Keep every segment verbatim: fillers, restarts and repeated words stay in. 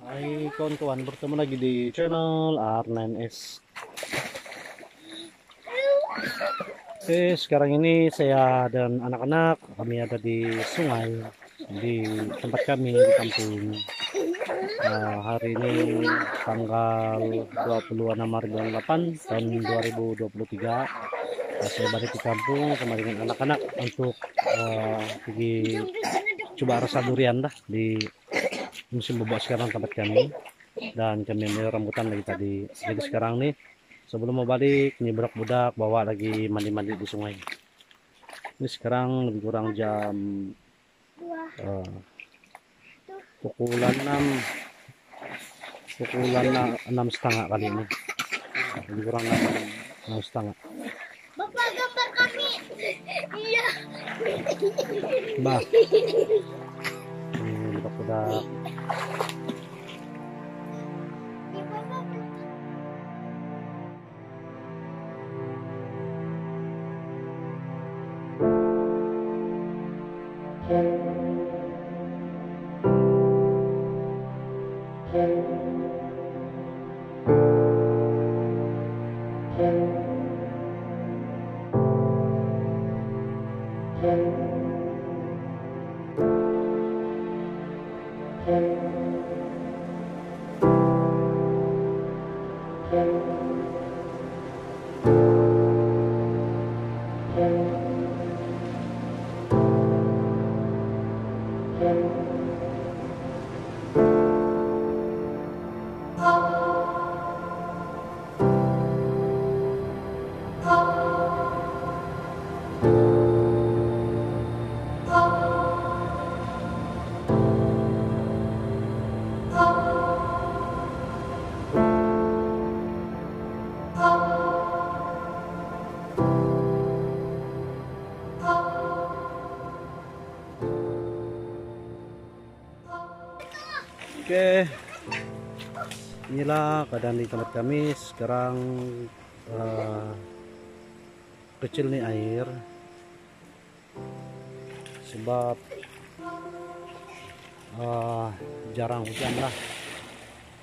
Hai kawan-kawan, bertemu lagi di channel R nine S. Oke, sekarang ini saya dan anak-anak, kami ada di sungai, di tempat kami, di kampung. Ah, hari ini tanggal dua puluh enam hari bulan lapan tahun dua ribu dua puluh tiga. Ah, saya balik ke kampung sama dengan anak-anak untuk, ah, pergi cuba rasa durian dah di musim bobak sekarang tempat kami. Dan kami ambil rambutan lagi tadi. Jadi sekarang ni, sebelum mau balik, ni budak-budak bawa lagi mandi-mandi di sungai. Ni sekarang lebih kurang jam, eh, pukul enam, pukul enam, enam setengah kali ni. Lebih kurang enam, enam setengah. Bapa, gambar kami. Iya. Bah. Hmm, budak-budak. Okey. Inilah keadaan di tempat kami sekarang, eh, kecil ni air sebab, eh, jarang hujan lah.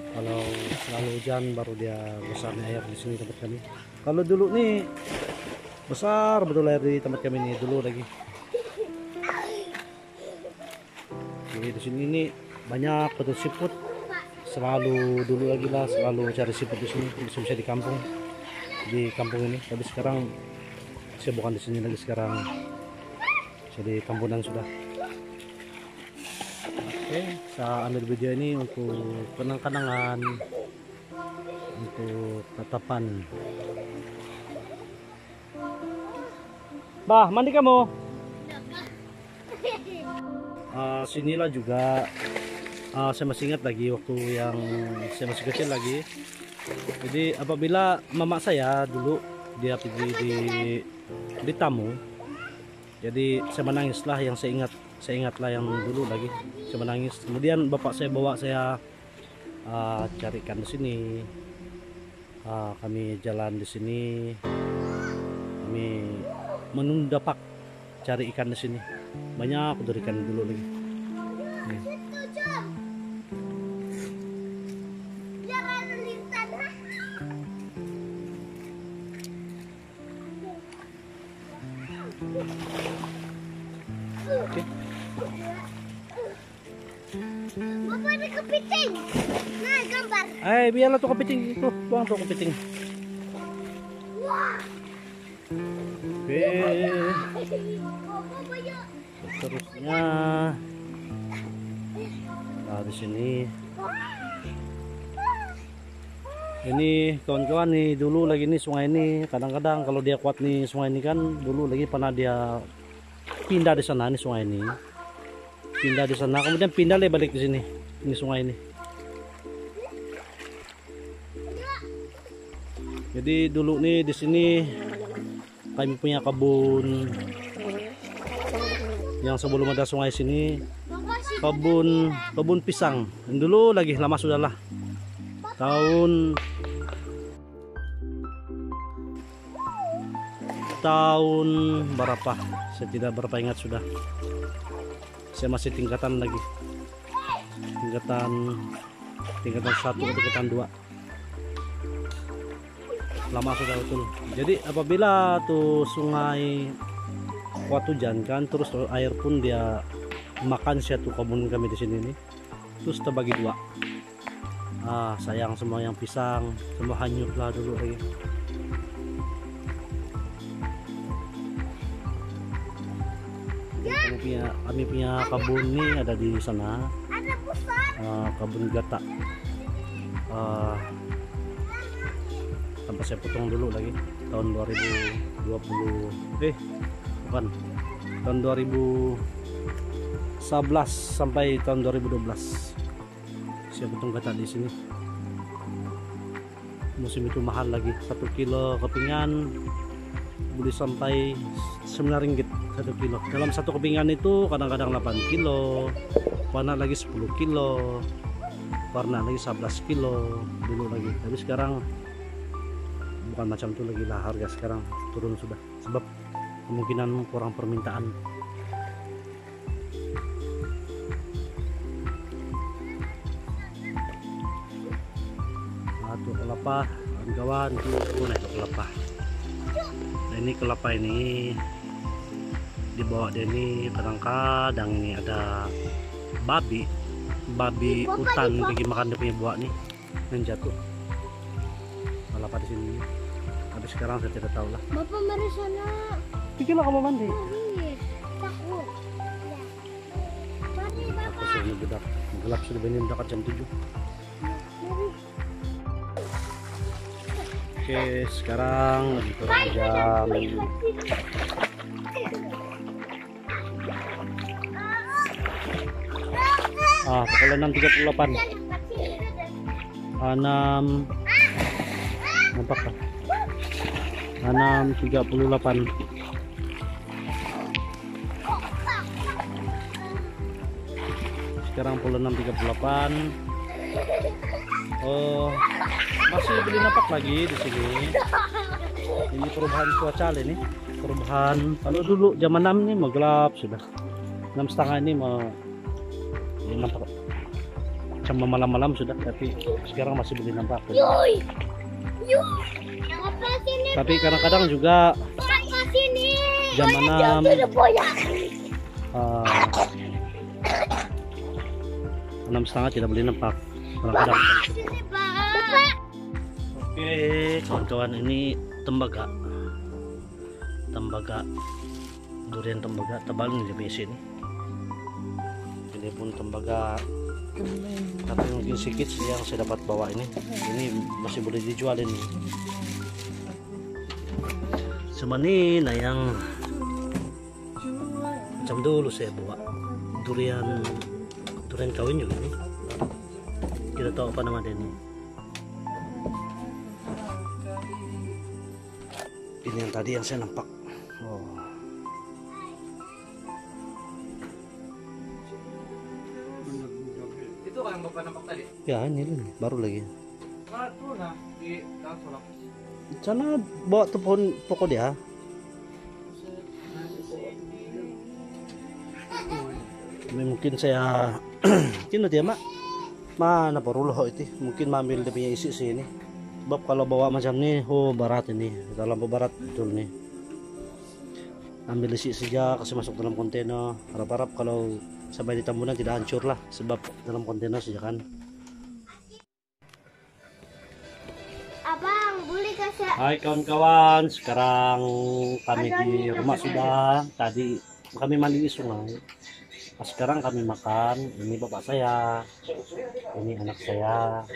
Kalau selalu hujan baru dia besar ni air di sini tempat kami. Kalau dulu ni besar betul air di tempat kami ni dulu lagi. Jadi di sini ni banyak betul siput. Selalu dulu lagi lah, selalu cari siput di sini, bisa-bisa di kampung. Di kampung ini, tapi sekarang saya bukan di sini lagi sekarang. Jadi kampunan sudah. Okey, saya ambil video ini untuk kenang-kenangan, untuk tatapan. Bah, mandi kamu? Ah, sinilah juga, ah, saya masih ingat lagi waktu yang saya masih kecil lagi. Jadi, apabila mamak saya dulu dia pergi di, di tamu, jadi saya menangislah yang saya ingat. Saya ingatlah yang dulu lagi. Saya menangis. Kemudian bapak saya bawa saya, ah, cari ikan di sini. Ah, kami jalan di sini. Kami menunda pak cari ikan di sini. Banyak betul ikan dulu lagi. Ni. Okey. Bapa, ada kepiting. Nah, gambar. Ai, biarlah tu kepiting tu. Buang tu kepiting. Wah. Okey. Bapa, banyak. Seterusnya. Nah, di sini. Ini kawan-kawan ni dulu lagi ni sungai ni. Kadang-kadang kalau dia kuat ni sungai ni kan dulu lagi pernah dia pindah di sana ni sungai ni. Pindah di sana, kemudian pindah lagi balik di sini. Ini sungai ni. Jadi dulu ni di sini kami punya kebun yang sebelum ada sungai sini, kebun, kebun pisang. Dulu lagi lama sudahlah. Tahun tahun berapa? Saya tidak berapa ingat sudah. Saya masih tingkatan lagi. Tingkatan Tingkatan satu atau tingkatan dua. Lama sudah betul. Jadi apabila tu sungai kuat hujan kan, terus air pun dia makan satu kebun kami di sini ni. Terus terbagi dua. Ah, sayang semua yang pisang, semua hanyut lah dulu lagi. Jadi, kami punya, kami punya kabun ni ada di sana. Ah, kabun gata. Ah, tanpa saya potong dulu lagi. Tahun dua ribu dua puluh, eh, bukan. Tahun dua ribu sebelas sampai tahun dua ribu dua belas. Saya potong gata di sini. Musim itu mahal lagi. Satu kilo kepingan boleh sampai sembilan ringgit satu kilo. Dalam satu kepingan itu kadang-kadang lapan kilo, pernah lagi sepuluh kilo, pernah lagi sebelas kilo dulu lagi. Tapi sekarang bukan macam tu lagi lah, harga sekarang turun sudah. Sebab kemungkinan kurang permintaan. Ah, tu kelapa, kawan-kawan, tu, tu naik tu kelapa. Nah, ini kelapa ini dibawa dia ni, kadang-kadang ini ada babi, babi hutan pergi makan dia punya buah ni. Yang jatuh. Kelapa di sini. Tapi sekarang saya tidak tahu lah. Bapak, mari sana. Pergilah kamu mandi. Mari. Takut. Ya. Mari, Bapak. Aku suruh budak. Gelap sudah, ini mendekat jam tujuh. Mari. Oke, sekarang lebih kurang jam Ah, pukul enam tiga puluh lapan. Enam. Nampak tak? Enam tiga puluh lapan. Sekarang pukul enam tiga puluh lapan. Oh, masih boleh nampak lagi di sini. Ini perubahan cuaca lah ini. Perubahan. Kalau dulu jam enam ni mau gelap sudah. Enam setengah ini mau, ini nampak macam malam-malam sudah, tapi sekarang masih boleh nampak. Yoi. Yoi. Apa sini? Tapi kadang-kadang juga jam enam. Ah, enam setengah tidak boleh nampak. Kadang-kadang. Oke, kawan-kawan, ini tembaga. Tembaga. Durian tembaga, tebal ni dia punya isi ni. Ini pun tembaga. Tapi mungkin sikit yang saya dapat bawa ini. Ini masih boleh dijual ini. Cuma ni, nah, yang macam dulu saya bawa durian, durian kawin juga ni. Kita tahu apa nama dia ni. Ini yang tadi yang saya nampak. Oh. Itu kan yang Bapak nampak tadi? Ya, ini lagi, baru lagi. Mana tu nah, di dalam solar? Sana bawa tu pohon pokok dia. Ini mungkin saya, kena dia, Mak. Mana perlu iti? Mungkin maambil dia punya isi sini. Sebab kalau bawa macam ni, oh, berat ini. Terlampau berat betul ni. Ambil isi saja, kasih masuk dalam kontainer. Harap-harap kalau sampai di Tambunan tidak hancur lah, sebab dalam kontainer saja kan. Abang, boleh kasih? Hai kawan-kawan, sekarang kami di rumah sudah. Tadi kami mandi di sungai. Sekarang kami makan. Ini bapak saya, ini anak saya,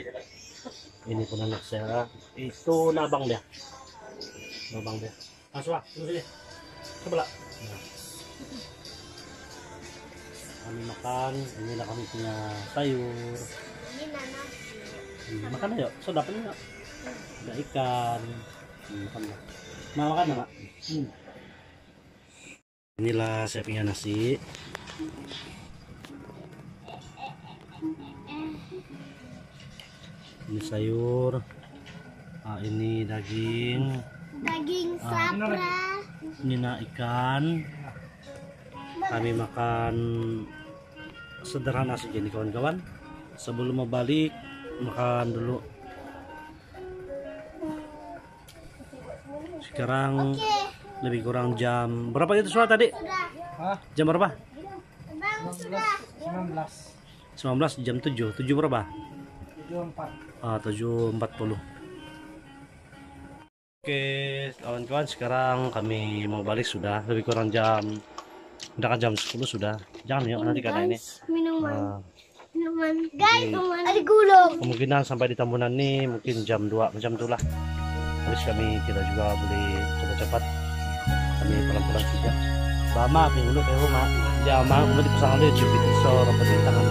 ini pun anak saya. Itu nah abang dia, abang dia. Masuk, ah, tunggu sini. Coba lah. Nah. Kami makan, inilah kami punya sayur. Ini nanas. Hmm, makan ayo, sedap ini, nak. Ada ikan. Hmm, makan, Mak. Mak, makan, Mak. Hmm. Inilah saya punya nasi. Ini sayur. Ah, ini daging. Daging sapra. Ini nak ikan. Kami makan sederhana saja ni, kawan-kawan. Sebelum mau balik, makan dulu. Sekarang lebih kurang jam berapa itu, Suha, tadi? Hah? Jam berapa? Sembilan belas. Sembilan belas, jam tujuh. Tujuh berapa? Tujuh empat. Ah, tujuh empat puluh. Oke, kawan-kawan, sekarang kami mau balik sudah. Lebih kurang jam, udah kan jam sepuluh sudah. Jangan yuk, nanti karena ini. Guys, minuman. Ah, Minuman. Guys, jadi, minuman. Ada gulung. Kemungkinan sampai di Tambunan ni mungkin jam dua macam tu lah. Habis kami tidak juga boleh cepat-cepat. Kami pelan-pelan saja. Bama, pengulu, rumah. Dia mau, mau dipasang dia, cubit, so, apa, di tangan.